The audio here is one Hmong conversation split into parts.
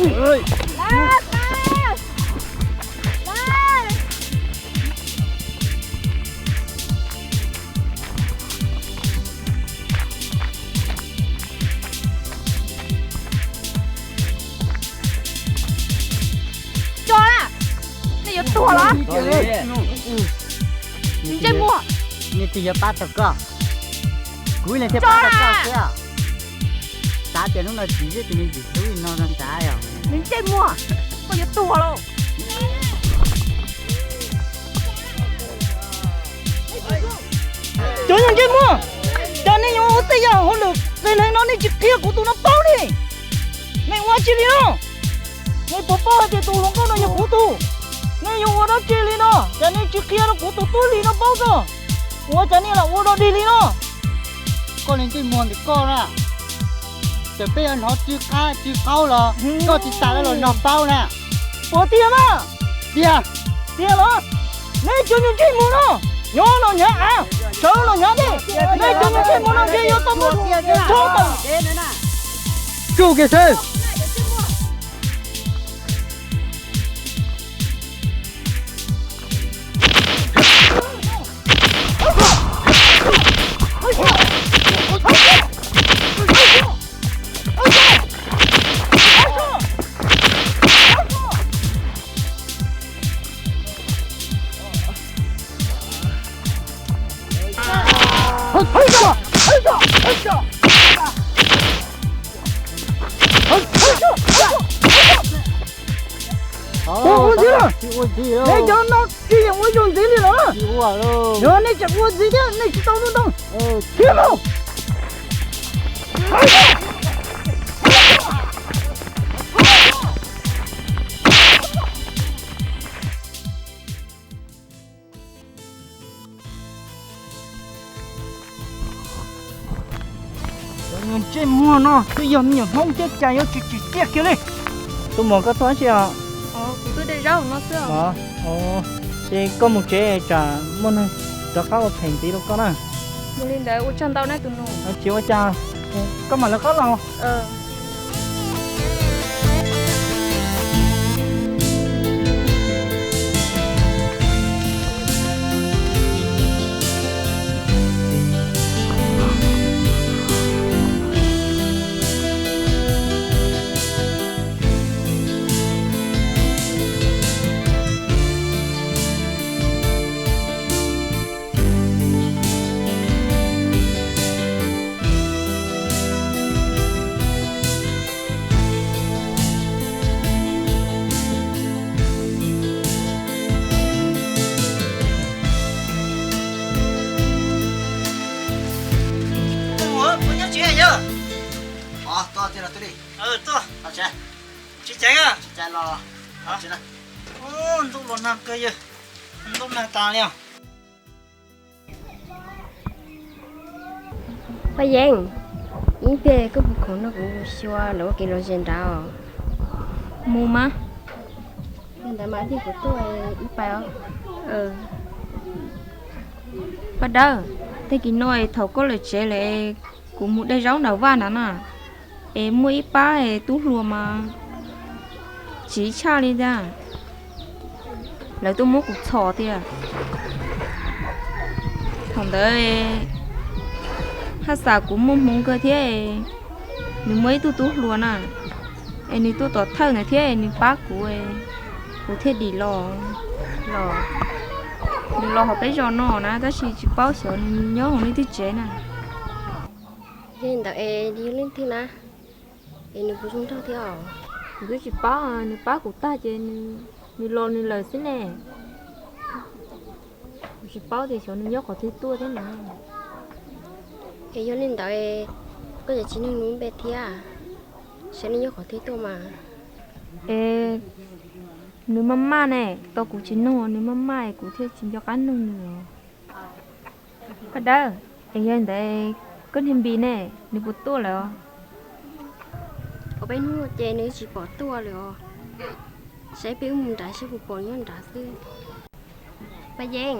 Tso na, nej yuav tuag los? Ntsej muag, nej twb yuav pab tau koj, kuv ib leeg thiaj pab tau koj xwb. Xav tias hnub no tsis zeb tus me ntxim hlub li no no xav os. Nws ntsej muag, koj yuav tuag lauj. Cov yawg ntsej muag, cas nej yuav ua tej yam hauj lwm qis leeg no nej tsis qhia kuv tus no paub li? Nej ua dab tsi li no? Nej puas paub hais tias tus hluas nkauj no yog kuv tug? Nej yuav ua dab tsi li no? Cas nej tsis qhia rau kuv tus tub hli no paub tso? Ua cas nej lam ua dog dig li no? Koj li ntsej muag ntawm koj na, txawm peb yuav hnov tsw qab tsw qaub los koj tsis tas los nrog paub na. Puas tiag mas? Tiag. Tiag los? Nej cov nyuag ntsej muag no, nyob los nyav av, sawv los nyav dej, nej cov nyuag ntsej muag no ntshe yuav tau muab tso tawm. Tsuj kiag xwb. Ua ntxiv, nej cov no tsis yeem ua zaus ntxiv li lawm. Yog nej tseem ua ntxiv thiab nej tsis tau ntuj ntoo, khiav mus. Cov nyuag ntsej muag no twb yog me nyuam Hmoob thiab cas yuav tsis tsim txiaj kiag li. Tus muam, koj tuaj dab tsi os? Kuv tuaj de zaub no xwb. Ces koj mus tsev tsam muaj neeg rov qab ua phem ntxiv rau koj na. Mus li ntawd ua tsaug ntau na tus nus. Tsis ua cas, koj mam lawv qab los. Ntuj los nag kawg yawg, ntuj nag tas li os. Paj Yeeb, ib pliag koj puas khoom nrog kuv mus xyuas lawv ua kev lom zem nrad os? Mus mas. Ntawd mas ib pliag kuv tuaj ib pab os. Paj Dawb, tag kis no thaum koj lawm tsev lawm, kuv mus de zaub nram vaj nrad na, es muaj ib pab tub hluas mas tsiv tshaj li ntag. Lawv tuaj muab kuv txhom tiag. Thaum ntawd haj xam kuv muaj hmoo kawg thiab, nws muaj ib tug tub hluas na, es nws tuaj tom thawj ntawd thiab nws pab kuv, kuv thiaj dim los. Los, nws los hauv peb zos no na tab sis tsis paub xyov nws nyob hauv nej twg tsev na. Yog li ntawd es nws yog leej twg na? Es nws puas zoo nraug thiab os? Kuv twb tsis paub, nws pab kuv tag ces nws los nws lawm xwb ne. Kuv tsis paub tias xyov nws nyob qhov twg tuaj thiab na. Es yog li ntawd, koj cov txiv neej nws npe thiab, xyov nws nyob qhov twg tuaj mas. Es nws maj maj ne, tau kuv tsis nug nws maj maj es kuv thiaj tsis nco qab nug nws os. Paj Dawb, es yog li ntawd koj niag Npis ne, nws puas tuaj lawm os? Ob peb hnub ces nws tsis pom tuaj lawm os. Saib peb wb mus nrad seb puas pom nyob nrad xwb. Paj Yeeb,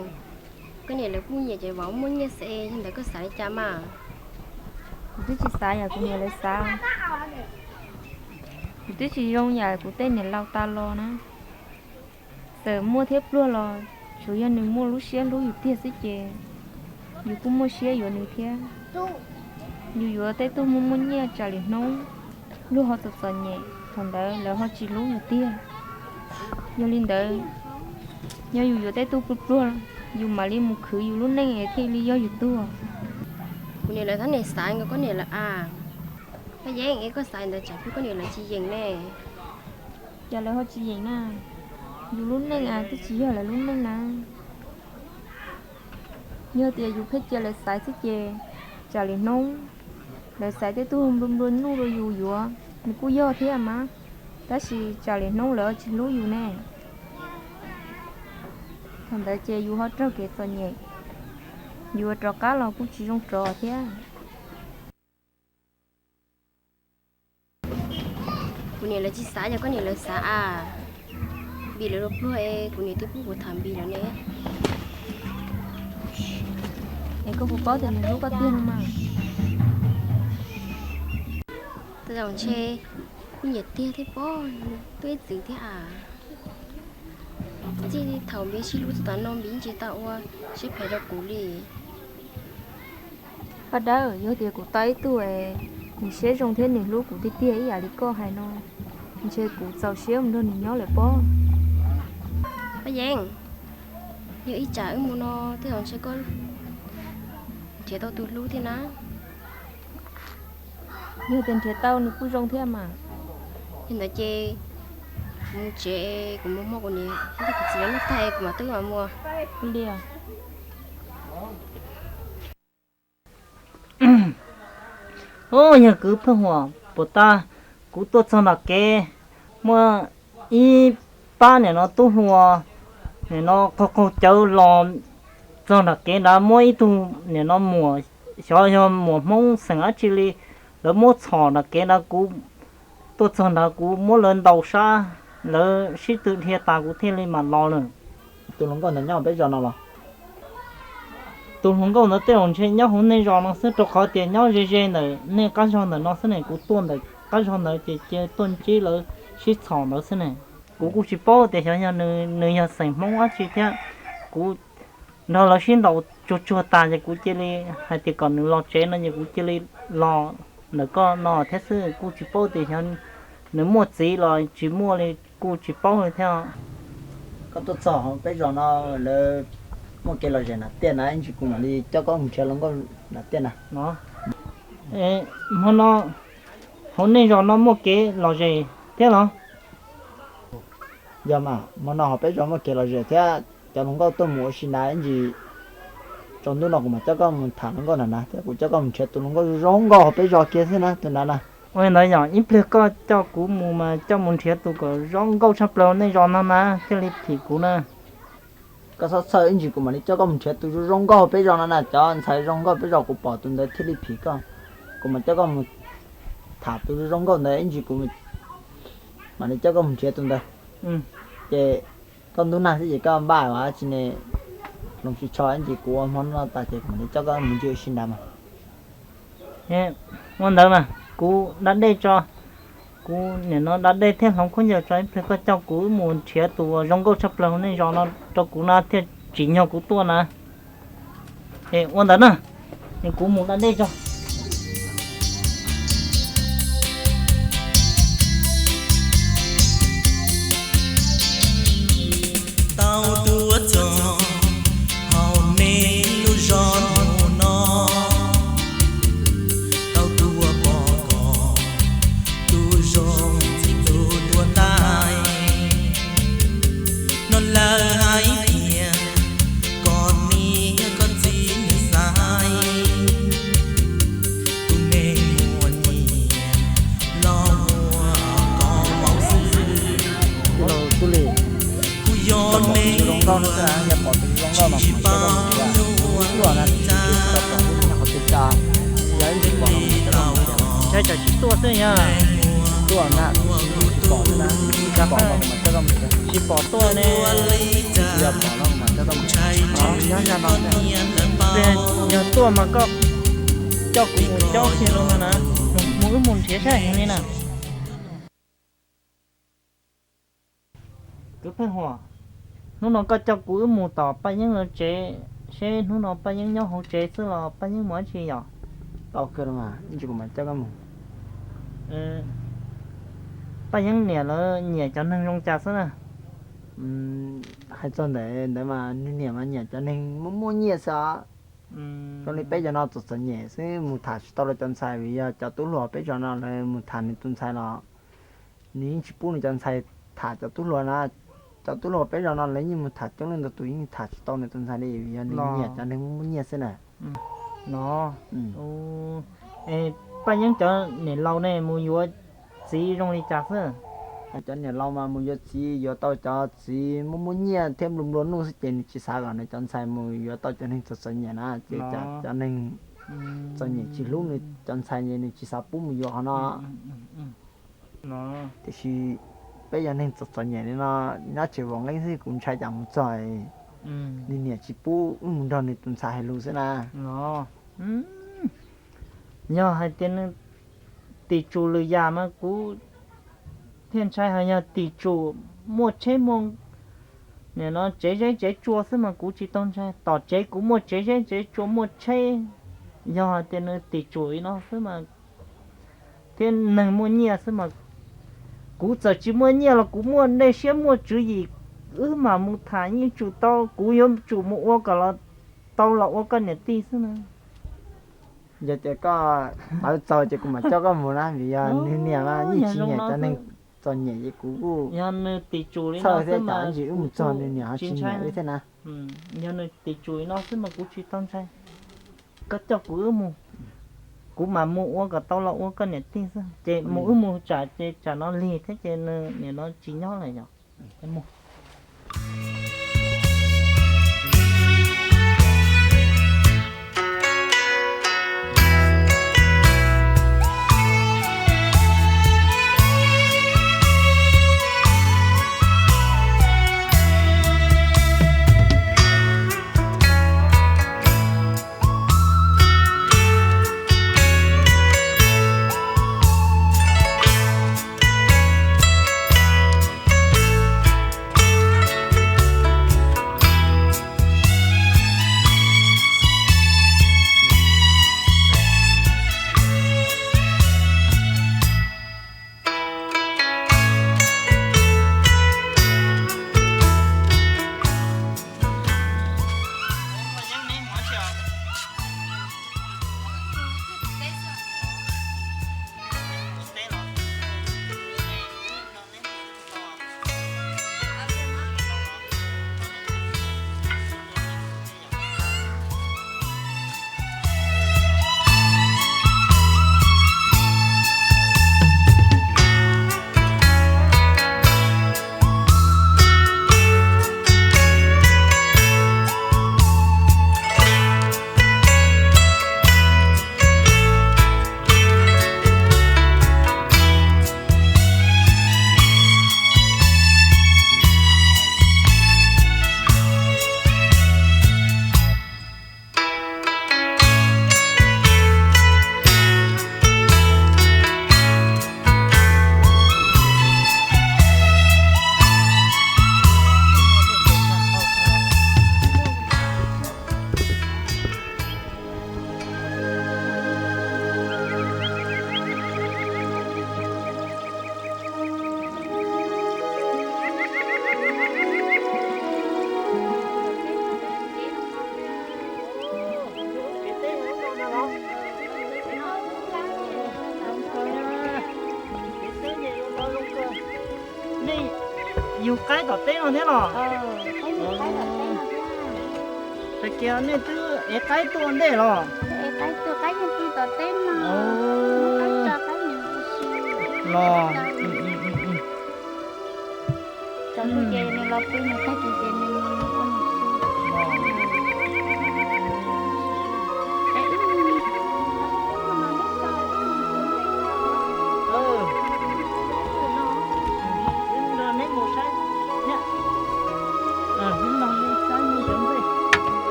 koj niam lawv kuj nyiam ces vauv muaj nyiaj xwb es yog ntawd koj xav li cas mas? Kuv twb tsis xav yam kuv niam lawv xav. Kuv twb tsis zoo yam kuv tej niam laus tas los na. Txawm muaj thiab pluag los tsuav yog nws muaj lub siab hlub yus tiag xwb ces yus kuj muaj siab yuav nws thiab. Yus yuav tej tug muaj muaj nyiaj tsam lwm hnub luag ho txom txom nyem, thaum ntawd lawv ho tsis hlub yus tiag. Yog li ntawd, yog yus yuav tej tug pluag pluag, yus mam li mus khwv yus lub neej es thiaj li yog yus tug. Kuv niam lawv tab niam xaiv nkaus koj niam lawv a. Koj yeej es koj xaiv ntawd tsam plig koj niam lawv tsis yeem ne. Cas lawv ho tsis yeem na? Yus lub neej a twb tsis yog lawv lub neej na. Yog tias yus pheej cia lawv xaiv xwb ces tsam lwm hnub lawv xaiv tej tug nplua nplua nuj rau yus yuav, nws kuj yog thiab mas, tab sis tsam lwm hnub lawv tsis hlub yus ne. Thaum ntawd ces yus ho raug kev txom nyem, yus ua rov qab los kuj tsis zoo rov thiab. Kuv niam lawv tsis xav, yog koj niam lawv xav a. Npis lawv pluag pluag es kuv niam twb pub kuv tham Npis lawv ne. Es koj puas paub tias nws hlub koj tiag no mas? Tej zaum ntshe kuj nyiam tiag thiab pob, tuaj ib txwm thiab a. Txij thaum Npis sib hlub txog tav no Npis yeej tsis tau ua siab phem rau kuv li. Paj Dawb, yog tias kuv tau ib tug es nws siab zoo thiab nws hlub kuv tiag tiag ib yam li koj hais no, ntshe kuv txaus siab mus nrog nws nyob lawm pob. Paj Yeeb, yog ib tsam wb mus no tej zaum ntshe koj nrhiav tau tus hlub thiab na. Yog tias nrhiav tau nws kuj zoo thiab mas. Yog ntawd ces kuv mus tsev, kuv mus muab kuv niam thiab kuv txiv lawv noj tag kuv mam twb mam mus li. Ub, yog kwv Pheej Huam, puas tas kuv tuaj txog nram kev, muaj ib pab niam no tub hluas, niam no qaug qaug cawv los txog nram kev nrad, muab ib tug niam no muam, xyov yog muam Hmoob xeem dab tsi li, lawv muab txhom nram kev nrad, kuv tuaj txog nrad kuv muab lawv ntaus sab, lawv sib tw dhia tas kuv thiaj li mam los lawm. Tus hluas nkauj ntawd nyob peb zos no los? Tus hluas nkauj ntawd tej zaum ntshe nyob hauv nej zos no xwb, rau qhov tias nyob ze ze ntawm nej qab zog ntawm no xwb ne, kuv tuaj ntawm qab zog ntawd ces cia tuaj ntsib lawv sib txhom ntawd xwb ne. Kuv kuj tsis paub tias xyov yog nws, nws yog xeem Hmoob dab tsi thiab. Kuv nrog lawv sib ntaus tsuag tsuag tas ces kuv cia li hais tias kom nws los tsev no ces kuv cia li los ntawm koj no thiab xwb, kuj tsis paub tias xyov nws muaj txiv los tsis muaj li kuj tsis paub li thiab. Koj tuaj txog hauv peb zos no lawv muaj kev lom zem nram tiaj na, ib ntsis kuv mam li coj koj mus nrhiav hluas nkauj nram tiaj na. Hmo no hauv nej zos no muaj kev lom zem thiab los? Yog mas, hmo no hauv peb zos muaj kev lom zem thiab, cov hluas nkauj tuaj mus ua si na, ib ntsis tsaus ntuj no kuv mam coj koj mus tham hluas nkauj nram na, thiab kuv coj koj mus nrhiav tus hluas nkauj zoo nkauj hauv peb zos kiag xwb na, tus nrad na. Ua li ntawd yog ib pliag koj coj kuv mus mas coj mus nrhiav tus kom zoo nkauj tshaj plaws nej zos no na thiaj li phim kuv na. Koj txhob txhawj, ib ntsis kuv mam li coj koj mus nrhiav tus zoo zoo nkauj hauv peb zos no na, cov ntxhais zoo nkauj peb zos kuv pom tus ntawd thiaj li phim koj. Kuv mam coj koj mus tham tus zoo zoo nkauj ntawd, ib ntsis kuv mam li coj koj mus nrhiav tus ntawd. Ces koj ntub nag xwb ces koj npaj ua tsi ne, hloov tsis tsho, ib ntsis kuv ua hmo no tas ces kuv mam li coj koj mus ncig ua si nrad mas. Ua ntawd mas kuv da dej tso, kuv nim no da dej thiab hloov khaub ncaws tso, ib pliag koj coj kuv wb mus nrhiav tus uas zoo nkauj tshaj plaws hauv nej zos no rau kuv na thiaj tsim nyog kuv tuaj na. Es ua ntawd na, es kuv mus da dej tso. Tau tuaj txog hauv nej lub zos no, tau tuaj pom koj tus zoo ntxim hlub dua ntais. No lawv hais tias koj niam koj txiv xaiv tus neeg muaj nyiaj los ua koj vauv xwb. Kuv yog neeg zoo nkauj no xwb, yog pom tus zoo nkauj no mas coj koj mus nrhiav. Ib los na, tsis tau pom lub nyob qhov twg cas, yog ib ntsis pom no mas coj koj mus nrhiav. Ntshai tsam tsis tuaj xwb yog. Tuaj na, tsis pom xwb na, tsis pom no mas coj koj mus nrhiav. Tsis pom tuaj ne. Yog pom no mas coj koj mus nrhiav. Yog zaj no, yog tuaj mas koj coj kuv mus cob kiag rau no na, mus wb mus nrhiav saib heev li na. Pheej Huam, hnub no koj coj kuv wb mus tom Paj Yeeb lawv tsev, seb hnub no Paj Yeeb nyob hauv tsev xwb los Paj Yeeb mus dab tsi yom? Tau kawg mas, ib ntsis kuv mam coj koj mus. Paj Yeeb niam lawv nyiam cov neeg zoo cas xwb na? Hais txog ntawd ntawd mas nws niam mas nyiam cov neeg muaj muaj nyiaj xwb os. Zoo li peb cov no txom txom nyem xwb mus tham tsis tau rau cov ntxhais vim yog cov tub hluas peb zos no lawv mus tham nws tus ntxhais los nws yeej tsis pub nws cov ntxhais tham cov tub hluas na. Cov tub hluas peb zos no lawv yeej mus tham coob leej ntau tus yeej tham tsis tau nws tus ntxhais li vim yog nws nyiam cov neeg muaj muaj nyiaj xwb na. No, Paj Yeeb cov niam laus ne mus yuav txiv zoo li cas xwb? Cov niam laus mas mus yuav txiv yuav tau cov txiv muaj muaj nyiaj thiab nplua nplua nuj xwb ces nws tsis xav kom nws cov ntxhais mus yuav tau cov neeg txom txom nyem na ces cov neeg txom nyem tsis hlub nws cov ntxhais ces nws tsis xav pub mus yuav qhov no. Tiam sis peb yog neeg txom txom nyem li no, nyob tsev vam nqeeb xwb kuv ntshai cas mus txog nws niam tsis pub wb mus nrog nws tus ntxhais hais lus xwb na. Yog hais tias nws tim tsum lwm yam mas kuv thiaj ntshai, ho yog tim tsum muaj tsheb muaj nim no tsev zeb tsev tsua xwb mas kuv tsis tau ntshai. Tom tsev kuv muaj tsev zeb tsev tsua muaj tsheb, yog hais tias nws tim tsum li no xwb mas thiab neeg muaj nyiaj xwb mas kuv txawm tsis muaj nyiaj los kuv muaj dej siab muaj tswv yim, wb mam mus tham yeej tsum tau, kuv yuav tsum mus ua kom los tau los ua koj niam tij xwb na. Yog tias koj tawv txaus ces kuv mam coj koj mus na vim yog nws niam mas yeej tsis nyiam cov neeg txom nyem ces kuv kuj, yog nws tim tsum li no xwb mas wb mus txog nws niam ho tsis nyiam wb thiab na. Yog nws tim tsum li no xwb mas kuv tsis tau ntshai. Koj coj kuv wb mus, kuv mam mus ua kom tau los ua koj niam tij xwb ces mus wb mus tsam ces tsam no lig thiab ces nws nim no tsis nyob lawm yom. Nej yug qaib tom teb no thiab los? Tag kis nej twb ev qaib tuaj ntej los? Los, saib nplej tag ces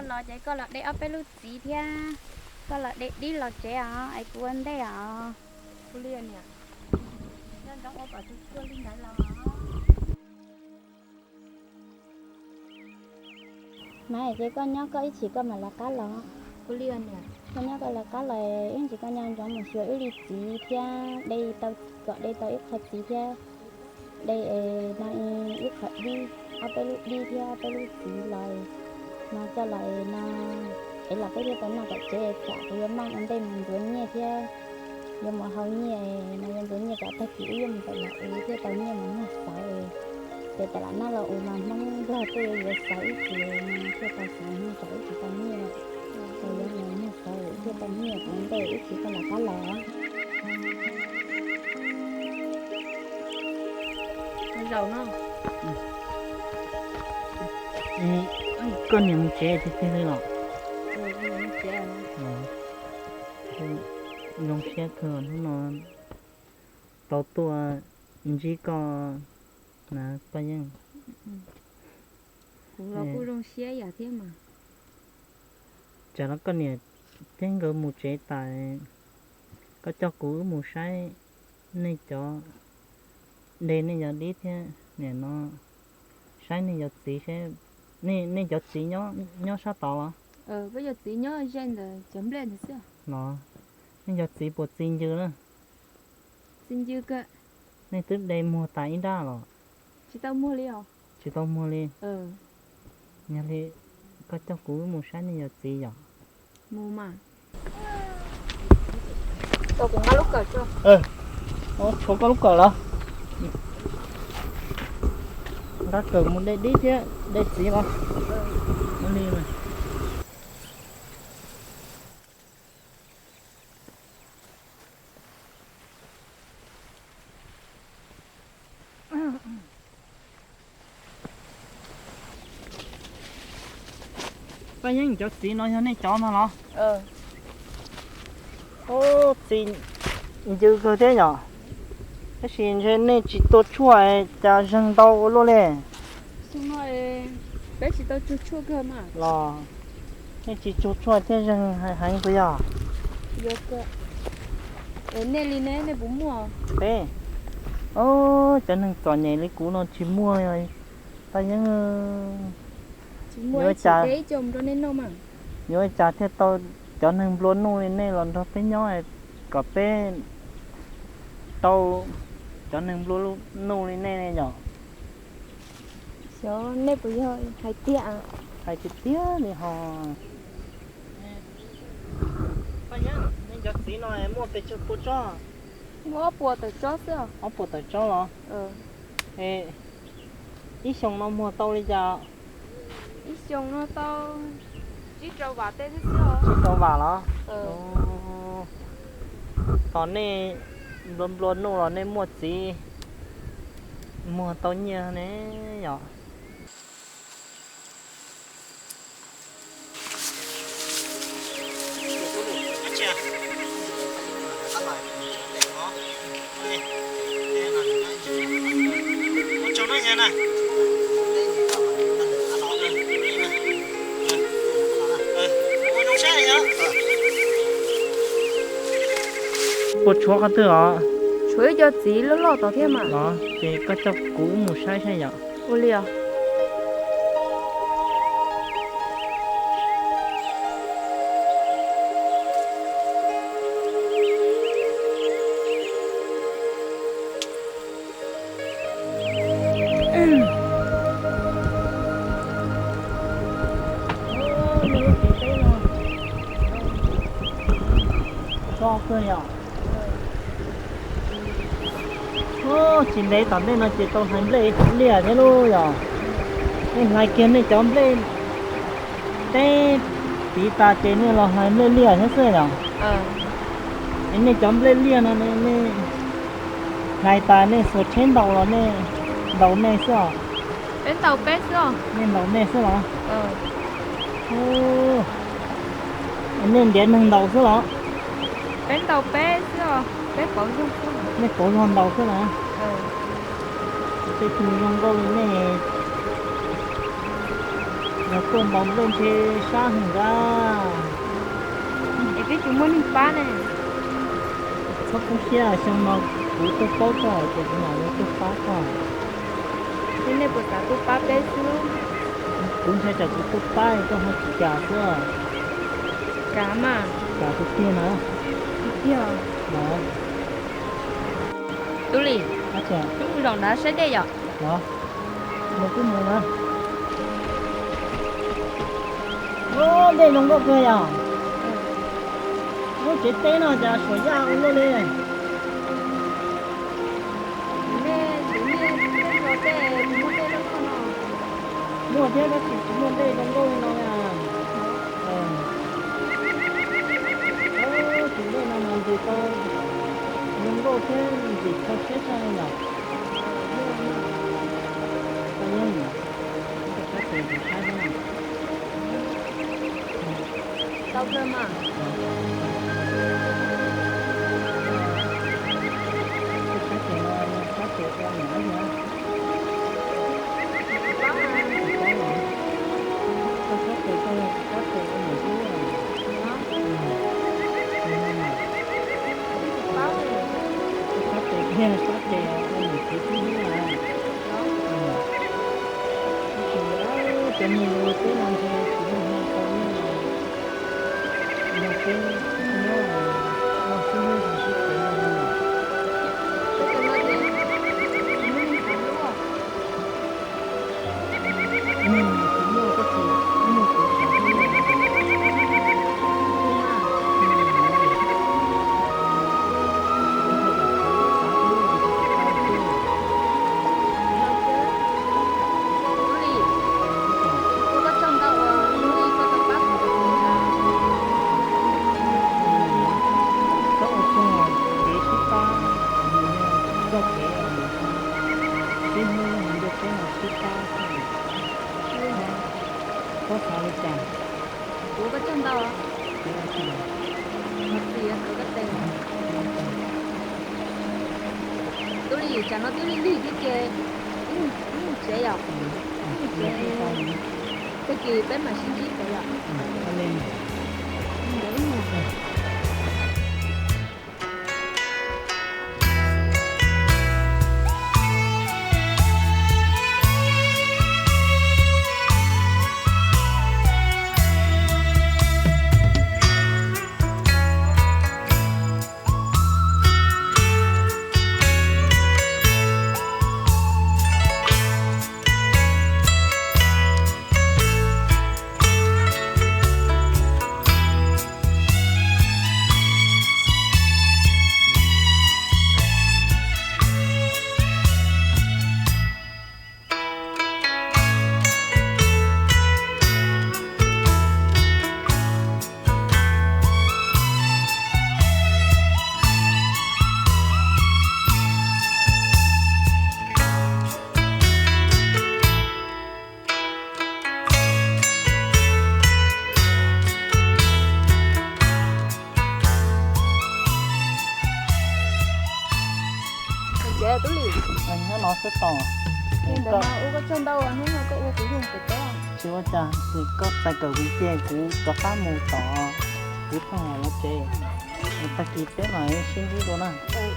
Los ces koj los de ob peb lub txiv thiab, koj los de dib los tsev os, es kuv ua ntej os. Kuv li niam, nyob nrog ua kom tsuag tsuag li ntawd los. Mas ces koj nyob koj ib chim koj mam lawv qab los. Kuv li niam, koj nyob koj lawv qab los ib chim koj nco ntsoov mus xyuas wb li txiv thiab de tau, kom de tau ib qho txiv thiab de no ib qho dib, ob peb lub dib thiab ob peb lub txiv los no coj los no es los peb thiaj tau noj tom tsev, tsam kuv yuav maj ua ntej mus ntxuav nyiaj thiab yuav mus hau nyiaj no, yuav ntxuav nyiaj tsam tag kis wb yuav mus tawm los es thiaj tau nyiaj mus muag xauv. Ces tam lam noj los us mas Hmoob Nplog tej yuav xauv ib chim thiaj tau xauv, nyiaj tsam ib chim tau nyiaj, ces yuav mus muag xauv thiaj tau nyiaj, ua ntej ib chim koj lawv qab los. Zaum no. Koj niam mus tsev tiag tiag li los? Zoo siab kawg hnub no tau tuaj ntsib koj na Paj Yeeb. Kuv los kuj zoo siab yam thiab mas. Tsam no koj niam thiab nkawd mus tsev tas, koj coj kuv wb mus saib nej cov, de nej cov dib thiab nim no saib nej cov txiv seb, nej cov txiv nyob sab tod los? Peb cov txiv nyob ze ntawm cov nplej ntawd xwb. Los, nej cov txiv puas txi ncw na? Txi ncw kawg. Nej twb de muag tas ib nrab los? Tsis tau muag li os. Tsis tau muag li. Yog li koj coj kuv wb mus saib nej cov txiv yom? Mus mas. Tshuav koj lub kawm los? Nqa kawm mus de dib thiab de txiv los? Ua li mas. Paj Yeeb, cov txiv no yog nej cov no los? Ub, txi ncw kawg thiab yom. Tab sis ntshe nej tsis tua tshuaj cas zeeg ntau ua luaj li. Xyoo no peb tsis tau tsuag tshuaj kawg mas. Los nej tsis tsuag tshuaj thiaj zeeg heev puas yog? Nej li ne, nej puas muaj? Peb, cov neeg txom nyem li kuv no tsis muaj. Paj Yeeb, yuav ua cas thiaj tau cov neeg nplua nuj li nej los nrog peb nyob, kom peb tau cov neeg nplua nuj li nej ne yom? Xyov nej puas yog hais tiag. Hais tiag tiag li ho. Paj Yeeb, nej cov txiv no muaj pes tsawg pua tsob? Muaj ob puas tawm tsob xwb. Ob puas tawm tsob los? Ib xyoos no muag tau li cas? Ib xyoos no tau tsib rau vam tej xwb. Tsib rau vam los? Tos nej nplua nplua nuj los nej muaj txiv muag tau nyiaj ne yom? Puas tshuav qhov twg os? Tshuav ib co txiv loj loj tod thiab mas. Los ces koj coj kuv mus saib saib yom. Ua li os. Tso kawg yom. Tsis ntev tom ntej no ces tau hlais nplej liaj thiab lauj yom. Nej hlais kiag nej cov nplej teb tiv tas ces nej los hlais nplej liaj thiab xwb yom. Es nej cov nplej liaj no nej hlais tas nej xuas tsheb ntaus los nej ntaus nej xwb os? Peb ntaus peb xwb os. Nej ntaus nej xwb los? Nej ntiav neeg ntaus xwb los? Peb ntaus peb xwb os, peb pauv zog xwb. Nej pauv zog ntaus xwb los? Tej tug zoo nkauj li nej, Yog tuaj ntaus nplej ntshe sab heev ntag. Es twb tsis muaj neeg pab ne. Txhob poob siab, xyoo no kuv tuaj paub koj ces kuv mam li tuaj pab koj. Es nej puas xav tuaj pab peb xwb? Kuv ntshai tsam kuv tuaj pab koj ho tsis kam xwb. Tsis kam mas. Tsis kam tiag tiag na. Tiag tiag. Tub Lis, wb mus zaum nrad saib dej yom. Los, mus twb mus na. Ub, dej zoo nkauj kawg yom. Lub tsev teb no cas suam yaj ua luaj li. Muaj thiab tab sis tsis muaj dej zoo nkauj li no na. Tus dej no mas ntws tau zoo nkauj thiab ntxim kho siab tshaj li yom. Tau yeej, ib rab tes ntxim sab thiab na. Tau kawg mas. Tus sab tes no, sab tes ua niam yog. Koj sab tes koj yog tus sab tes ua niam xwb. Tus sab tes thiaj sab tes ua niam txiv xwb xwb na. Tab sis cov neeg li peb no ntshe tsis muaj neeg tau nyob, yog peb nyob los xwb nyob zoo sib pem no. Neeg tsis muaj tab sis muaj kuv xav hlub. Koj ua tsaug kev sib pab, koj kev sib hlub ntiaj teb no sib pab xwb. Koj xav li cas? Kuv ua koj tsaug ntau. Txiv yuav tuav koj tes. Tub Lis, tsam no twb lig lig thiab ces wb mus tsev yom. Wb mus tsev, tag kis peb mam sib ntsib dua yom. Tub Lis, nyob no xwb tau. Ntawd mas ua koj tsaug ntau, hnub no koj ua kuv zoo pem teb. Tsis ua cas, koj txais kawm kuv ces kuv rov qab mus tom kuv phooj ywg lawv tsev. Tag kis peb mam sib ntsib dua na. Ces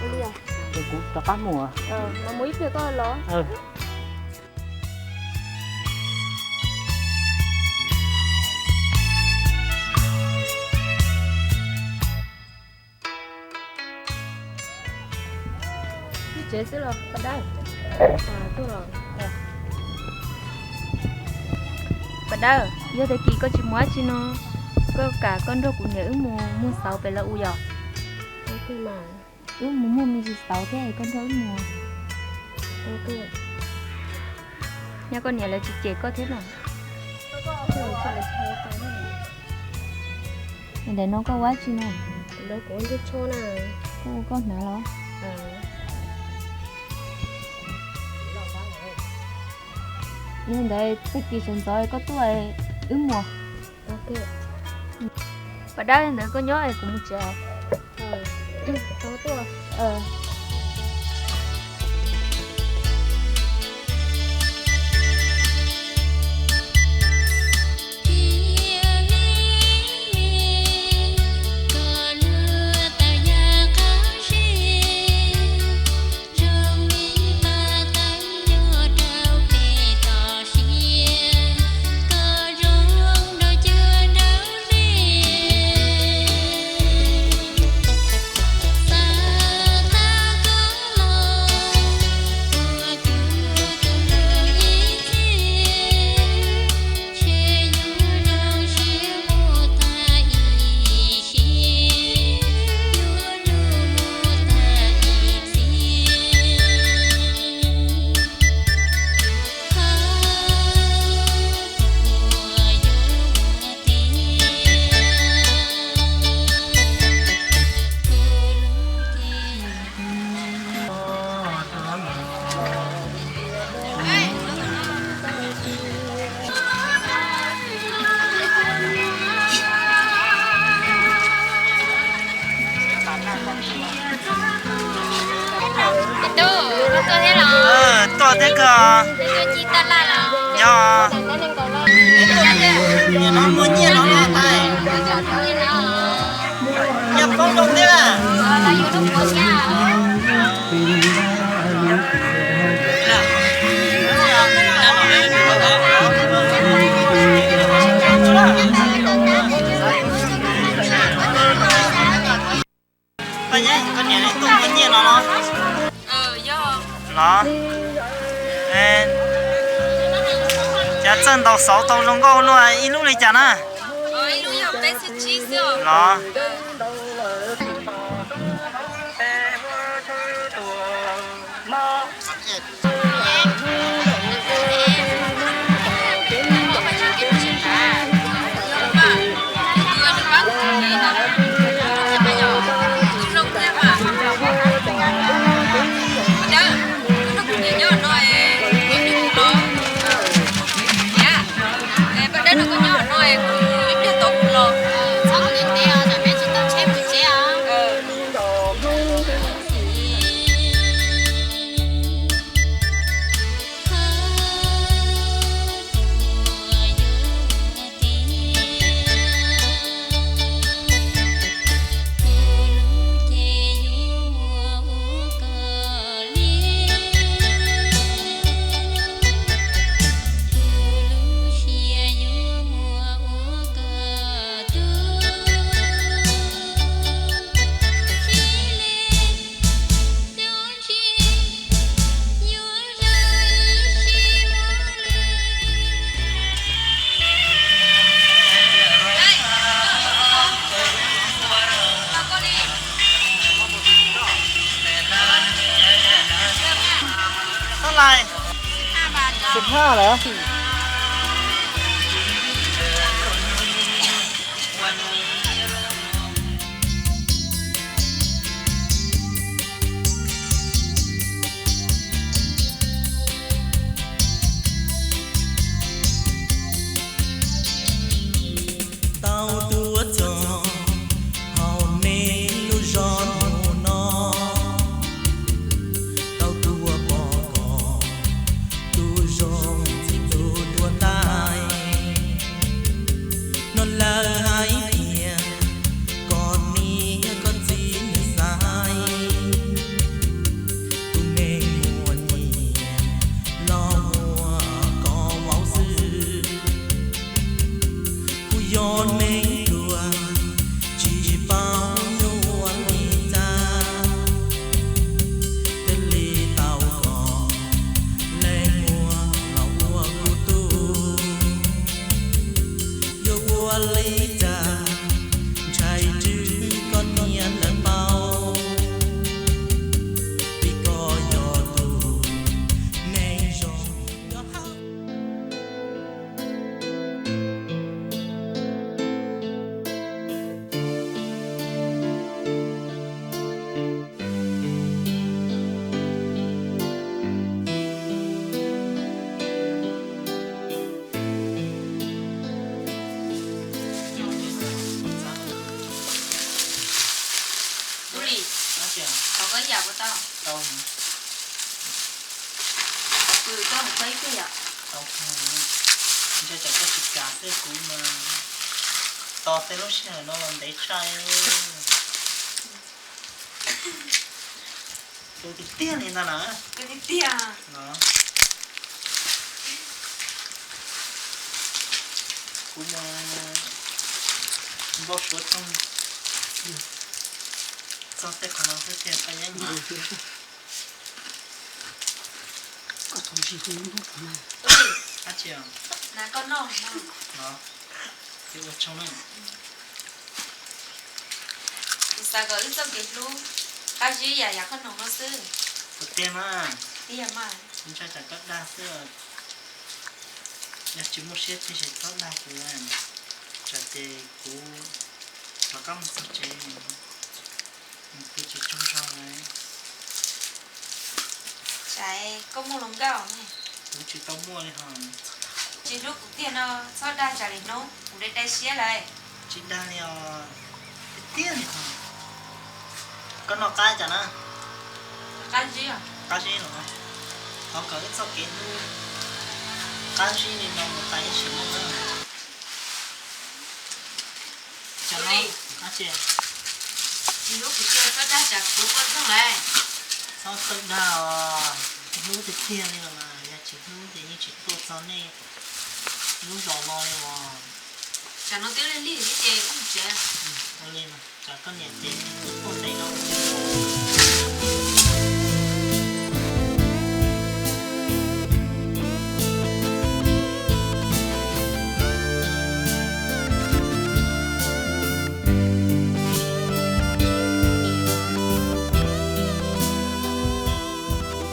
kuv rov qab mus. Mus ib pliag koj los. Tsev xwb los Paj Dawb? Paj Dawb, yog tag kis koj tsis mus dab tsi no, koj kam koj nrog kuv niam wb mus muag xauv pem lawv ua yom? Wb mus muag me ntsis xauv thiab koj nrog wb mus. Nyob koj niam lawv tsis cem koj thiab no. Ntawm no koj ua dab tsi no? Koj ua koj hnav los? Yog ntawd tag kis sawv ntxov koj tuaj wb mus. Paj Dawb, ntawd koj nyob es kuv mus tsev os. Paj Yeeb, koj niam tuaj muag nyiaj no los? Los, cas txawj ntaus xauv tau zoo nkauj luaj, ib lub li cas na? Los. Tab lais, sib phaj lawm. Tau tuav txog hauv nej lub zos mus no, tau tuaj pom koj tus zoo txij tus tuag ntais. Hnov lawv hais tias koj niam koj txiv nws xaiv tus neeg muaj nyiaj los muaj koj vauv xwb. Kuv yog neeg pluag tsis paub yuav ua li cas, thiaj li tau koj leej muam los ua kuv tug. Yuav ua li cas ntshai tswv koj niam lawv paub, vim koj yog tus neeg zoo. Ua li, thov koj ib yam puas tau? Tau. Kuv tau hais tau ib pliag yom. Tau kawg. Ntshe tsam koj tsis kam xwb, kuv mas tos tej lub sij hawm no los ntev tshaj. Kawg tiag tiag li ntag na. Kawg tiag tiag. Kuv mas npau suav txog, txog tej qhov no xwb tiag Paj Yeeb. Koj tau zis hu lub hnub kuv na. Dab tsi os? Na koj noj no. Ces ua tsaug na. Kuv xav kom wb txoj kev hlub qab zib yam yam qhob noom no xwb. Ua tiag mas. Tiag mas. Ntshai tsam koj dag xwb. Yog tsis muaj siab tiag ces txhob dag kuv, tsam ces kuv rov qab mus txog tsev, kuv tsis tsaug zog lawm. Tsam koj muaj hluas nkauj ne. Kuv tsis tau muaj li hos. Tsis hlub kuv tiag no txhob dag tsam li hnub kuv dai dai siab lawm. Tsis dag li os, tiag tiag li hos. Koj noj qab cas na? Qab zib, qab zib los. Thov kom wb txoj kev hlub qab zib li no mus tas ib sim neej na. Cas no, dab tsi? Tsis hlub kuv ces koj dag tsam kuv ua txoog lawm. Txhob txawj dag os, hlub tiag tiag li los mas, yog tsis hlub ces yeej tsis tuaj txog nej lub zos no li os. Tsam no twb lig lig thiab ces wb mus tsev. Ua li mas, tsam koj niam ces tuaj ntev no.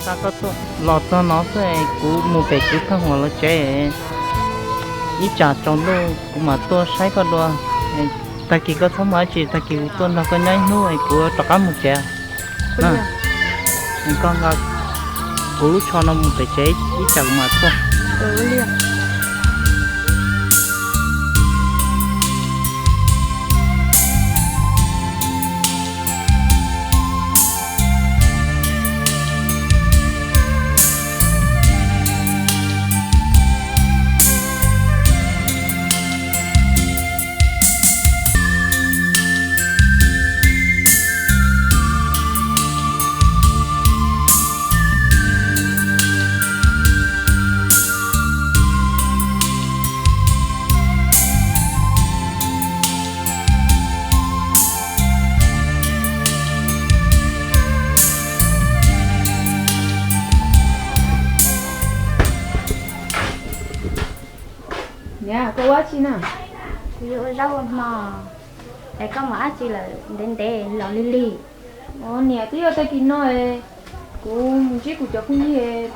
Xa koj tuaj los txog no xwb, kuv mus pem kuv pheej huam lawv tsev, ib tsam tsaus ntuj kuv mam tuaj saib koj dua. Tag kis koj txhob mus dab tsi, tag kis kuv tuaj nrog koj nyob ib hnub es kuv rov qab mus tsev. Koj nqa kuv lub tsho no mus pem tsev, ib tsam kuv mam tuaj. Niam, koj ua dab tsi na? Kuv yuav ua zaub ua hmo. Es koj mus dab tsi lawm ntev ntev los lig lig? Niam, twb yog tag kis no kuv mus ntsib kuv cov phooj ywg,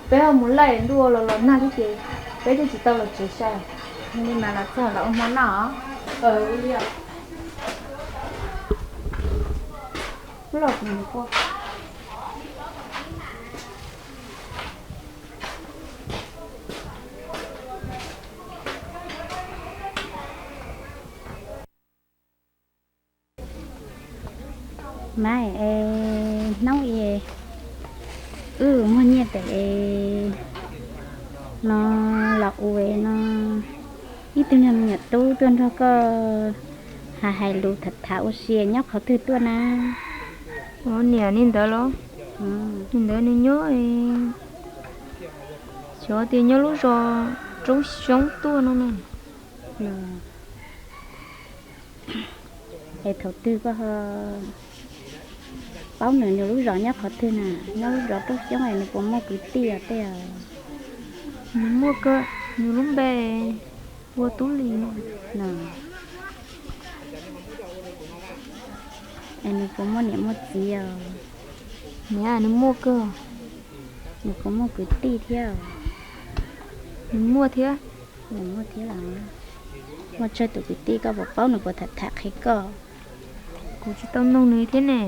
peb ho mus laij ntuj los los nag thiab ces peb thiaj tsis tau los tsev sai. Li mas los txog los ua hmo noj. Mas es hnub i wb muag nyiaj pem no los ua no, ib tug niag me nyuam tub tuaj nrog koj hais hais lus tham tham ua si nyob qhov twg tuaj na? Niam, niag ntawd los, niag ntawd nws nyob, xyov tias nyob lub zos Roob Xyoob tuaj no na. Es thaum twg koj paub nws, nws lub zos nyob qhov twg na? Nyob lub zos Roob Xyoob es nws puas muaj kwv tij os tej? Nws muaj kawg, nws lub npe hu ua Tub Lis no. Es nws puas muaj niam muaj txiv os? Niam, nws muaj kawg. Nws puas muaj kwv tij thiab? Nws muaj thiab. Nws muaj thiab los? Muaj tsawg tus kwv tij, koj puas paub, nws puas tham tham qhia koj? Kuv tsis tau noog nws thiab ne.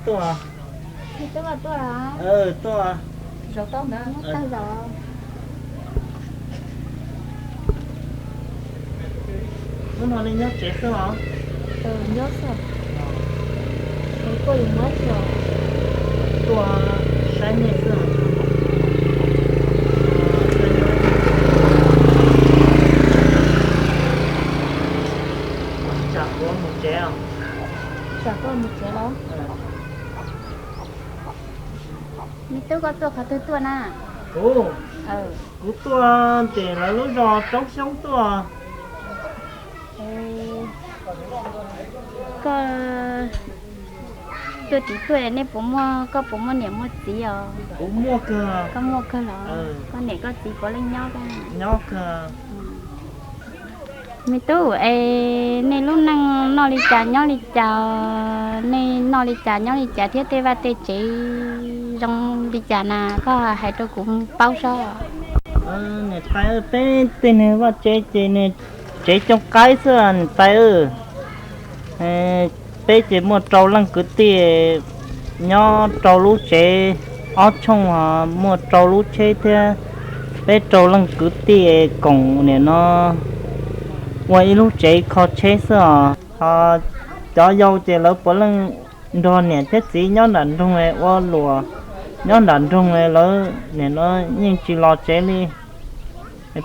Tuaj. Tuaj. Hnub no nej nyob tsev xwb los? Nyob xwb. Tuaj yuav muab tso. Tuaj saib nej xwb. Tsam kuv mus tsev os. Tsam koj mus tsev los? Me tub, koj tuaj qhov twg tuaj na? Kuv, kuv tuaj ntawm lawv lub zos Roob Xyoob tuaj. Koj tuaj tim tuaj, nej puas muaj, koj puas muaj niam muaj txiv os? Kuv muaj kawg. Koj muaj kawg los? Koj niam koj txiv puav leej nyob kawg. Nyob kawg. Me tub, es nej lub neej noj li cas nyob li cas, nej noj li cas nyob li cas thiab tej vaj tej tsev zoo li cas na, koj hais rau kuv paub saib. Niam tais, peb tej niag vaj tsev ces niag tsev coob qaib xwb niam tais. Peb ces muaj rau leej kwv tij nyob rau lub tsev ob tshooj, muaj rau lub tsheb thiab. Peb rau leej kwv tij koom nim no ua ib lub tsev kho tsheb xwb os. Cov yau ces lawv puav leej nrog niam thiab txiv nyob nram nroog ua luam, nyob nram nroog lawv nim no yeej tsis los tsev li.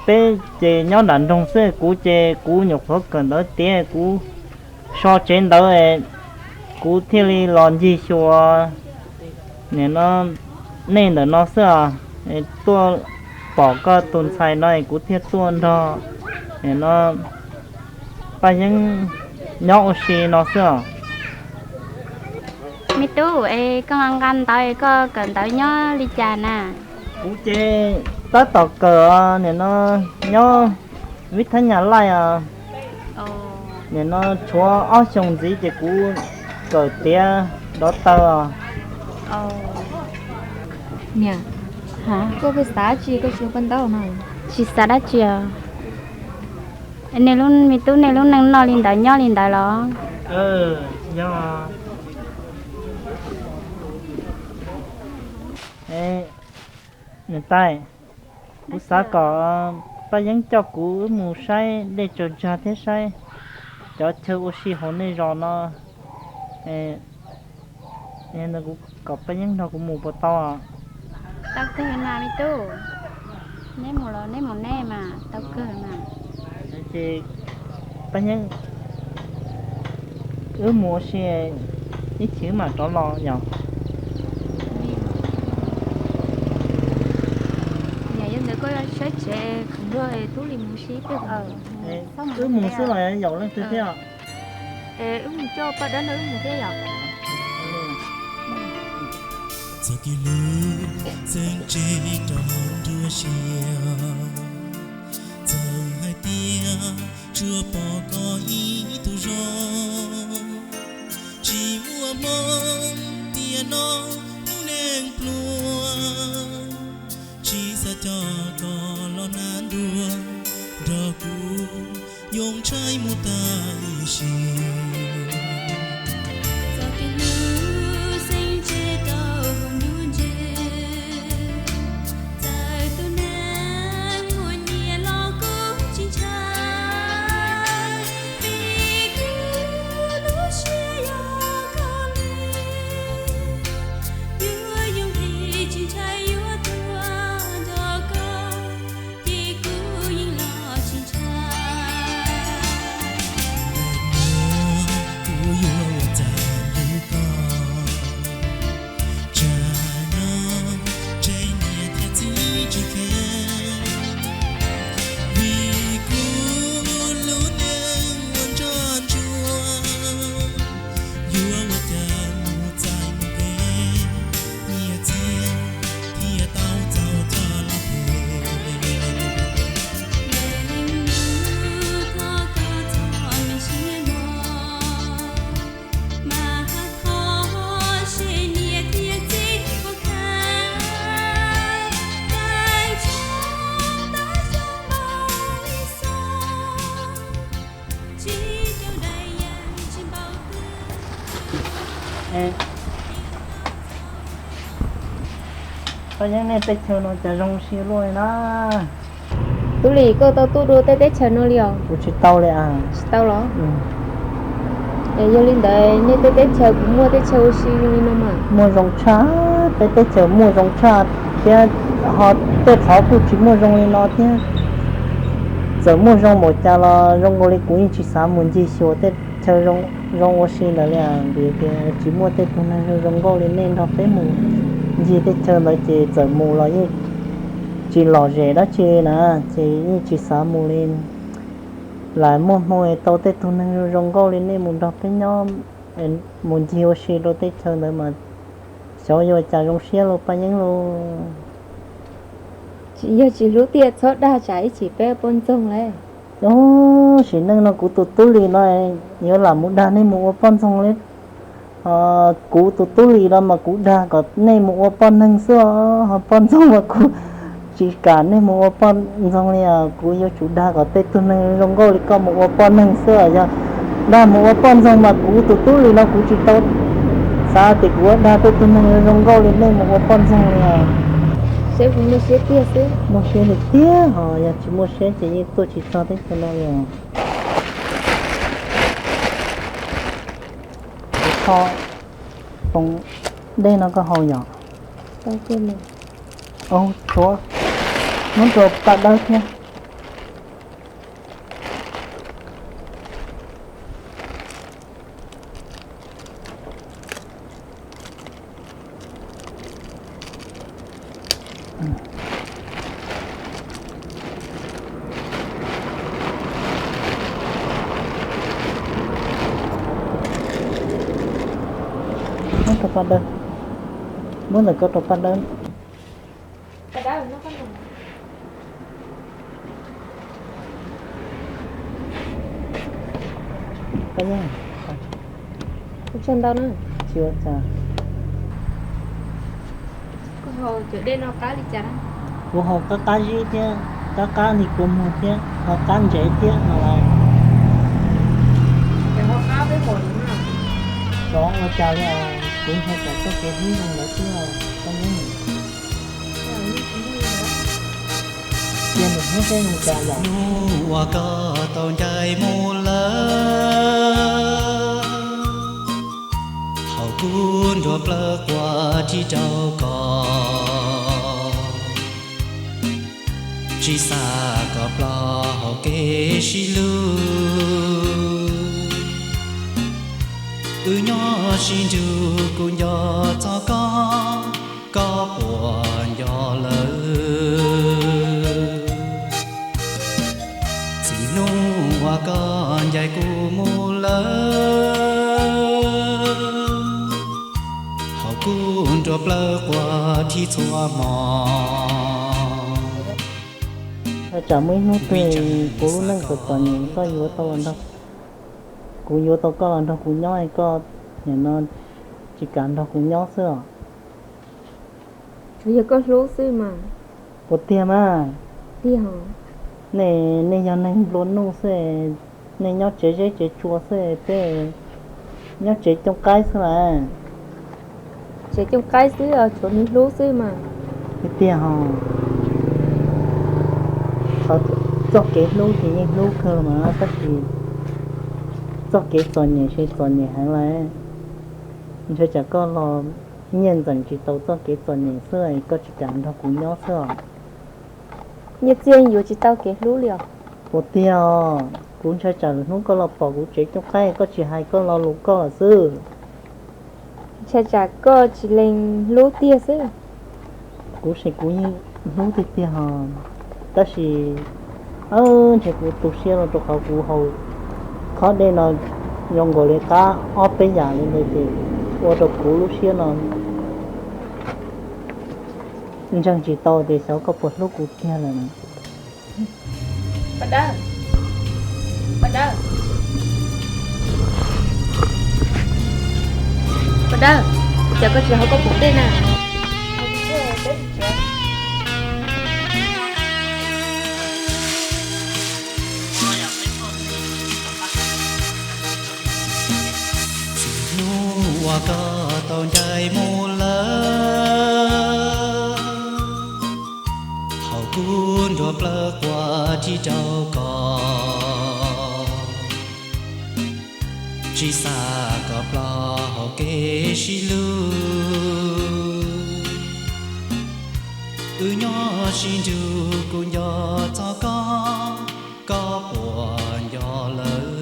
Peb ces nyob nram nroog xwb, kuv ces kuv nyuam qhuav kawm ntawv tiav kuv so tsev ntawd, kuv thiaj li los ncig xyuas nim no nej ntawm no xwb os. Tuaj pom koj tus ntxhais no kuv thiaj tuaj nrog nim no Paj Yeeb nyob ua si no xwb os. Me tub, es koj nqa ntawv, koj kawm ntawv nyob li cas na? Kuv ces tab tom kawm nim no nyob vib thab nyas laij os. Nim no tshuav ob xyoos ntxiv ces kuv kawm tiav dov taw os. Niam, koj xav dab tsi koj tsis ua paj ntaub no? Tsis xav dab tsi os. Nej lub, me tub, nej lub neej noj li ntawd nyob li ntawd los? Yog. Niam tais, kuv xav kom Paj Yeeb coj kuv wb mus saib dej tsaws tsag thiab saib cov chaw ua si hauv nej zos no. Kuv kom Paj Yeeb nrog kuv mus puas tau? Tau kawg mas me tub, neb mus los neb mus nej mas tau kawg mas. Ces Paj Yeeb, wb mus ua si ib chim mam rov los yom. Niam, yog ntawd koj saib tsev khoom luag tub li mus si peb. Wb mus xwb los yaum leej twg thiab? Wb mus coj paj dab no wb mus thiab yom. Txoj kev hlub xeeb tse rau nruab siab, txawm hais tias tsuas pom koj ib tug zog, tsis muaj hmoo tiam no hnub neeg pluag, tsis xav coj koj los hnav ntuag nrog kuv yoo ntshai mus tag ib sim. Txoj kev hlub xeeb tse rau hauv nruab ntseg, txawm tus neeg muaj nyias los kuv tsis ntshai, vim kuv lub siab yog koj li, yuav yooj yim tsis ntshai yuav tuag nrog koj, ces kuv yeej los tsis ntshai. Kuv yuav ua cas hlub koj, tsam no ntshe niam thiab txiv tsis kheev, vim kuv lub neej ua ntsoj ntsuag, yuav ua cas mus txais mus pem, nyiaj txiag thiaj tau txaus coj los phem. Leej nus thov koj txhob me siab mog, mas haj thov seb niam thiab txiv puas kheev, tag nrho tab xyoo npau li xov, tsis rau dais yeej tsis npau twg. Koj yeej, nej teb chaws no cas zoo si luaj li na. Tub Lis, koj tau tuaj dua tej teb chaws no li os? Kuv tsis tau li. Tsis tau los? Es yog li ntawd nej tej teb chaws puas muaj tej chaw ua si zoo li no mas? Muaj zoo tshaj, peb teb chaws muaj zoo tshaj thiab, ho tej qhov kuj tsis muaj zoo li no thiab. Txawm muaj zoo npaum cas los zoo nkaus li kuv yeej tsis xav mus ncig xyuas tej chaw zoo ua si ntawd li, vim tias tsis muaj tej tug neeg zoo zoo nkauj li nej nrog peb mus ncig tej chaw ntawd ces txawm mus los yeej tsis lom zem dab tsi li na, ces yeej tsis xav mus li. Lam muaj hmoo tau tej tug neeg zoo zoo nkauj li nej mus nrog peb nyob, mus ncig ua si rau tej chaw ntawd mas xyov yuav cas zoo siab lauj Paj Yeeb lauj. Tsis yog tsis hlub tiag, txhob dag tsam ib chim peb poj ntxoog lauj. Sim neej no kuv tus tub Lis no yuav lam mus dag nej mus ua poj ntxoog li. Kuv tus tub Lis no mas kuv dag kom nej mus ua poj neeg xwb os, ho poj ntxoog mas kuv tsis kam nej mus ua poj ntxoog li os. Kuv yuav tsum dag kom tej tug neeg zoo nkauj li koj mus ua poj neeg xwb os. Yog dag mus ua poj ntxoog mas kuv tus tub Lis no kuv tsis tau xav tias kuv yuav dag tej tug neeg zoo nkauj li nej mus ua poj ntxoog li os. Seb puas muaj siab tiag xwb. Muaj siab li tiag, ho yog tsis muaj siab ces yeej tuaj tsis txog teb chaws no li os. Ho, toov dej no koj haus yom? Tshuav, muab rau paj dawb thiab. Muab rau paj dawb, muab ntawm koj rau paj dawb. Koj nyob, ua tsaug ntau na. Tsis ua cas. Koj haus cov dej no qab li cas na? Kuv haus qab qab zib thiab, qab qab li kua muag thiab, ho qab ntsev thiab no lawm. Ces ho qab peb haus li na. Xyov ua cas li os, kuv ntshai tsam txoj kev hlub zoo lawm xwb os, koj nyob. Cia nws hnub peb zoo cas yom. Hnub uas koj tau ncaim mus lawm, thaum kuv nruab plawv quaj thib rau koj, tsis xav kom ploj hauv kev sib hlub. Wb nyob sib nrug kuv nco txog koj, koj puas nco lawm? Txij hnub uas koj ncaim kuv mus lawm, thaum kuv nruab plawv quaj thib txhua hmo. Tsam muaj ib hnub twg kuv lub neej txom txom nyem koj yuav tau los nrog, kuv yuav tau koj los nrog kuv nyob, koj nim no tsis kam nrog kuv nyob xwb os. Tsuas yog koj hlub xwb mas. Puas tiag mas? Tiag. Nej, nej yog neeg nplua nuj xwb, nej nyob tsev zeb tsev tsua xwb, peb nyob tsev cooj qaib xwb lawm. Tsev cooj qaib xwb os, tshuav me hlub xwb mas. Tiag tiag ho. Txoj kev hlub ces yeej hlub kawg mas, tab sis txoj kev txom nyem ces txom nyem heev lawm. Ntshai tsam koj los nyiaj ntxeem tsis tau txoj kev txom nyem xwb, koj tsis kam nrog kuv nyob xwb os. Nyiaj txiag yuav tsis tau kev hlub li os. Puas tiag os, kuv ntshai tsam lwm hnub koj los pom kuv tsev cooj qaib koj tsis hais koj lo lus koj lawm xwb. Ntshai tsam koj tsis lees hlub tiag xwb. Kuv ces kuv yeej hlub tiag tiag ho, tab sis ntshe kuv tu siab los rau qhov kuv haus khob dej no zoo nkaus li qab ob peb yam li ntawd ces ua rau kuv lub siab no ntseeg tsis tau tias xyov koj puas hlub kuv tiag lawm. Paj Dawb, cas koj tsis haus koj poom dej na? Txij hnub uas koj tau ncaim mus lawm, thaum kuv nruab plawv quaj thib rau koj, tsis xav kom ploj hauv kev sib hlub. Wb nyob sib nrug kuv nco txog koj, koj puas nco lawm?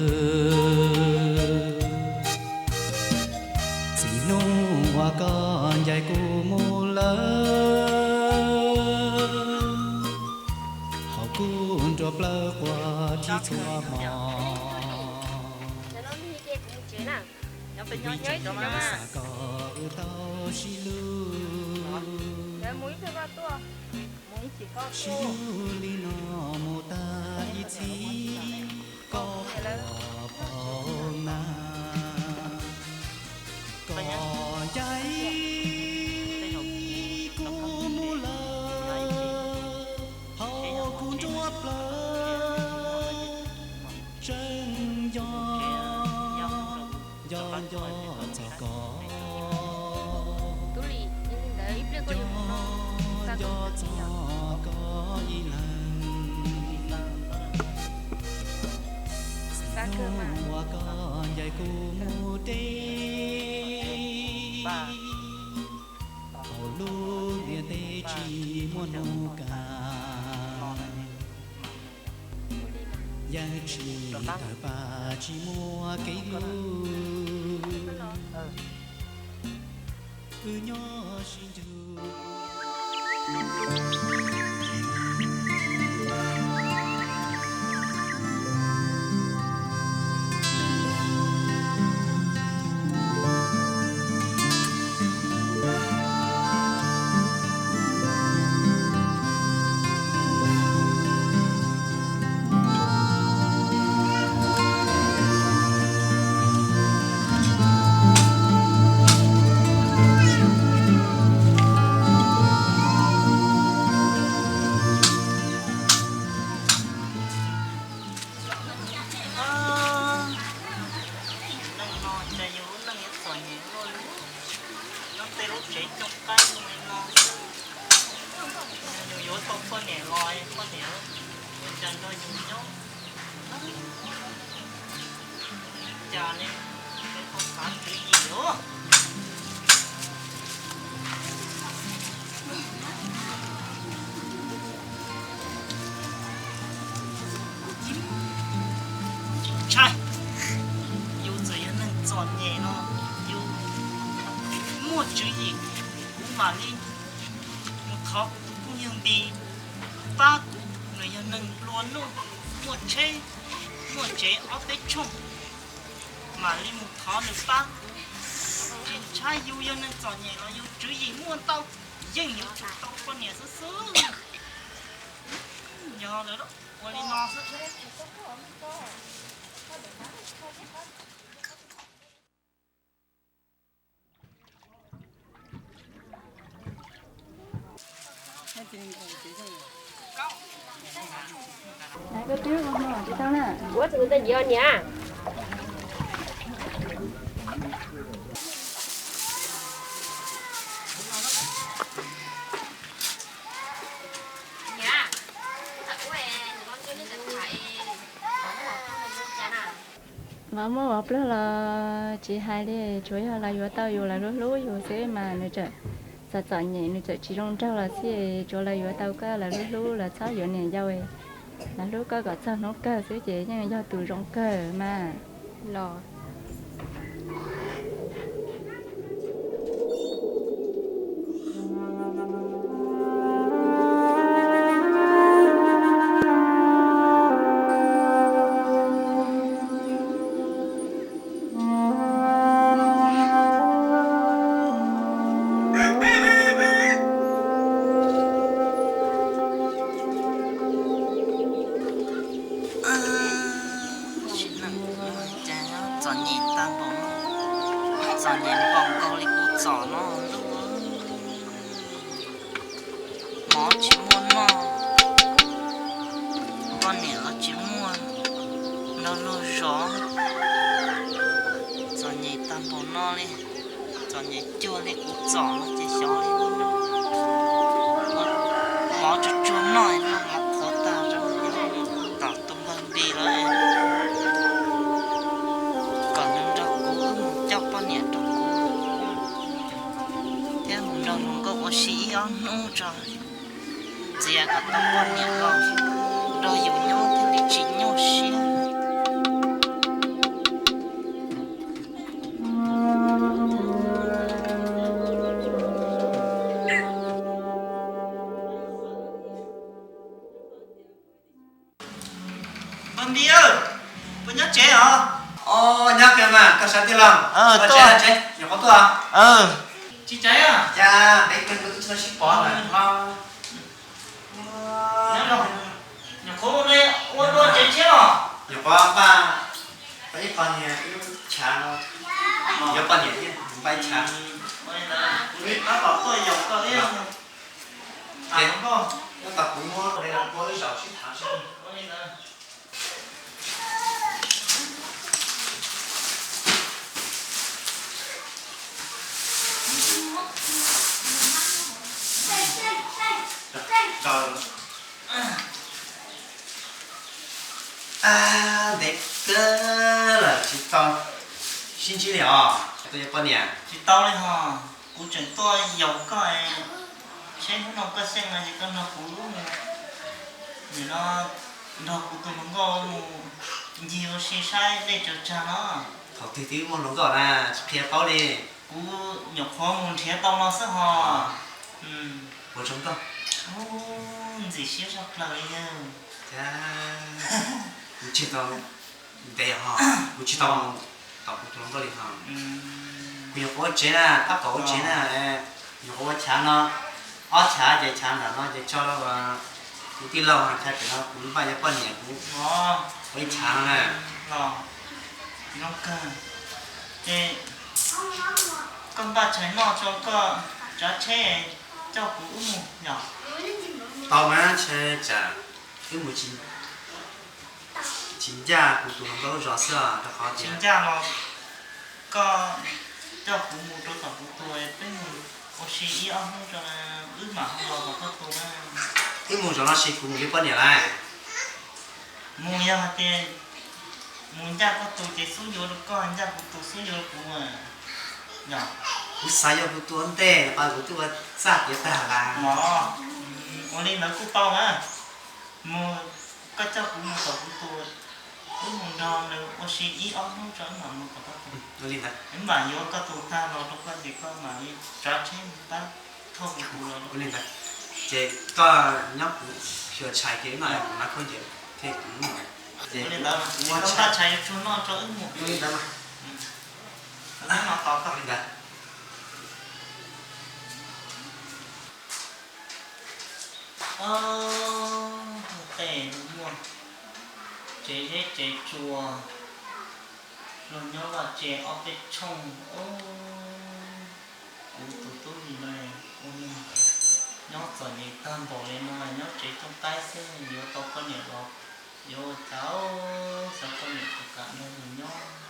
Txij hnub uas koj ncaim kuv mus lawm, thaum kuv nruab plawv quaj thib txhua hmo. Vim tsis xav kom wb tau sib hlub, sib hlub li no mus tag ib txhis, koj puas paub na? Koj ncaim kuv mus lawm, thaum kuv nruab plawv tseem nco, nco nco txog koj, nco nco txog koj ib leeg. Ua koj ncaim kuv mus deb, hauv lub ntiaj teb tsis muaj hnub kawg, yeej tsis tawg paj tsis muaj kev hlub, wb nyob sib nrug. Neej no cas yus lub neej yuav txom nyem luaj li. Nyob tej lub tsev cooj qaib zoo li no xwb, yus yuav tau poj niam los poj niam ua cas nrog yus nyob. Cas ne, tau xav tswv yim os. Ntshai, yus txawm yog neeg txom nyem no, yus muaj tswv yim, kuv mam li mus thov kuv tus phooj ywg Npis pab kuv, nws yog neeg nplua nuj, muaj tsheb muaj tsev ob peb tshooj, mam li mus thov nws pab kuv. Tsis ntshai yus yog neeg txom nyem los yus tswv yim muaj ntau, yeej yuav tsum tau poj niam xwb xwb. Yog lawv ua li no xwb. Ua tsis tau niam. Los muaj vov pluag los tsis hais li, tsuav yog lawv yuav tau yus, lawv hlub hlub yus xwb mas nws txawm txom txom nyem, nws txawm tsis zoo nraug los xij, tsuav lawv yuav tau koj, lawv hlub hlub, lawv txhob yuav niam yau, lawv hlub koj kom txog hnub kawg xwb ces yeej yog tus zoo kawg mas los. Sim neej cas txom nyem tag npaum no, txom nyem npaum nkaus li kuv txom no ntuj. Mov tsis muaj noj, poj niam los tsis muaj nrog luag zov, txom nyem tag npaum no li, txom nyem cuag li kuv txom no ces xyov li. Mov tsuag tsuag noj, mov qhuav tag rau tom tus npawg Npis lawm, kom nws nrog kuv wb mus coj poj niam rau kuv thiab mus nrog hluas nkauj ua si ib ob hnub tso, ntxias kom tau poj niam los nrog yus nyob thiaj li tsis nyuaj siab. Npis, puas nyob tsev os? Nyob kawg mas, koj sawv tiag los? Tsev, nyuam qhuav tuaj. Tsis tsev, cas peb kawg tus ib tsis tau sib pom lawm los? Nyuam qhuav ua dua tsev tshiab los? Nyuam qhuav npaj pab ib qho niag ib lub chav no, yuav poj niam thiab npaj ib chav. Kuv tab tom tuaj yaum koj thiab. Nyob tos kuv muab ua ib zaug sib tham seb. Ntev kawg. Sib ntsib li os, tus yog poj niam? Tsis tau li hos, kuv tseem tuaj yaum koj, seb hnub no koj xyeej no ces koj nrog kuv lub mus, nim no nrog kuv tus hluas nkauj mus ncig ua si saib dej tsaws tsag no. Thaum twg twb muaj hluas nkauj na, tsis qhia paub li. Kuv nyuam qhuav mus nrhiav tau no xwb hos. Ua zoo nkauj. Ntxim siab tshaj plaws li yawg. Kuv tsis tau ntev hos, kuv tsis tau tom kuv tus hluas nkauj li hos. Kuv nyuam qhuav ua tsev na, tab tom ua tsev na, nyuam qhuav ua chav no, ob chav ces chav nram no ces tso rau kuv tij laug, chav pem no kuv npaj cov poj niam kuv ua ib chav no na. Los zoo kawg. Ces koj npaj tshais noj tso, koj tsav tsheb coj kuv wb mus yom? Tau mas, ntshe tsam wb mus tsis ncaj kuv tus hluas nkauj lub zos xwb os, rau qhov tias tsis ncaj los koj coj kuv mus rau tom kuv tus, peb mus ua si ib ob hnub tso, wb mam ho los tom koj tus na. Wb mus zov no ces kuv mus yuav poj niam lawm. Mus yog hais tias mus ncaj koj tus ces xub yuav rau koj, ncaj kuv tus xub yuav rau kuv. Yog kuv xav yuav kuv tus ua ntej, kuv twb ua txaj kev tag lawm. Los, ua li ntawd kuj tau na. Mus, koj coj kuv mus tom kuv tus, wb mus nrog nws ua si ib ob hnub tso wb mam mus tom koj tus. Wb mam yuav koj tus tag los rau koj ces koj mam li tsav tsheb mus pab thauj kuv tus los. Ua li ntawd, ces koj nyob kuv xyuas tshais ces wb mam li mus na koj ces thiaj kuv mus. Ua li ntawd, koj npaj tshais yuav tsum noj tso wb mus. Ua li ntawd mas. Ua li ntawd. Tej no muaj tsev zeb tsev tsua, luag nyob vaj tse ob peb tshooj. Kuv tus tub ntxhais no ua neeg nyob txom nyem tag npaum li no, nyob tsev cooj qaib xwb yuav tau poj niam los yuav ua cas, xav poj niam puas kam nrog nws nyob.